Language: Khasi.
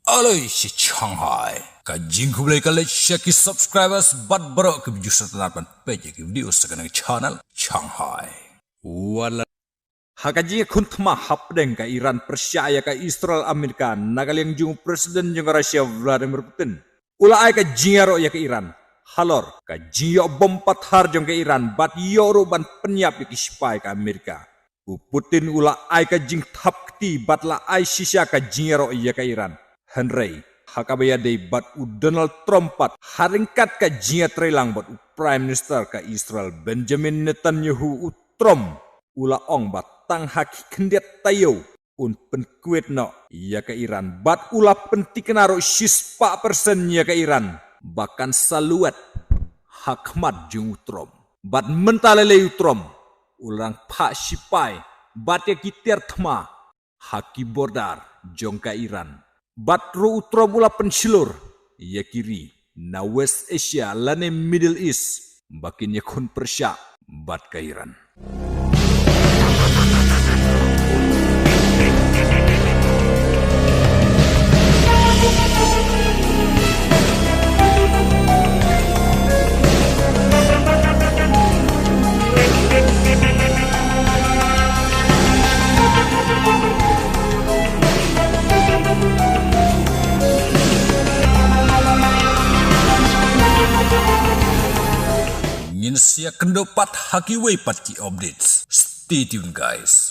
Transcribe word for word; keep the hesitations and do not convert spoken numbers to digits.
Aloi shi Shanghai. Ka jingkhublei ka leit sha ki subscribers bad baroh ki views sa tang ban peit ïa ki video sa kane ka channel Shanghai. Wala ha ka jingïakhun thma hapdeng ka Iran pyrshah ïa ka Israel Amerika na ka liang jong u President jong ka Russia Vladimir Putin, u la ai ka jingïaroh ïa ka Iran halor ka jingïoh bom pathar jong ka Iran bad ïoh ruh ban pynïap ïa ki sipai ka Amerika. U Putin u la ai ka jingthap kti bad la ai shisha ka jingïaroh ïa ka Iran. Hynrei ha kaba ïadei bad u Donald Trump pat, ha ryngkat ka jingïatreilang bad u Prime Minister ka Israel Benjamin Netanyahu, u Trump u la ong ba tang ha ki khyndiat taïew un pynkwet noh ïa ka Iran bad u la pyntikna ruh shispah persen ïa ka Iran ba kan sa luwat ha khmat jong u Trump. Bad mynta lei lei u Trump u la dang phah sipai bad ïa ki tiar thma ha ki border jong ka Iran. Bad ruh u Trump u la pynshlur ïa ki ri na West Asia lane Middle East ba kin ïakhun pyrshah bad ka Iran. Ngin sa ïakynduh pat ha kiwei pat ki updates. Stay tuned, guys.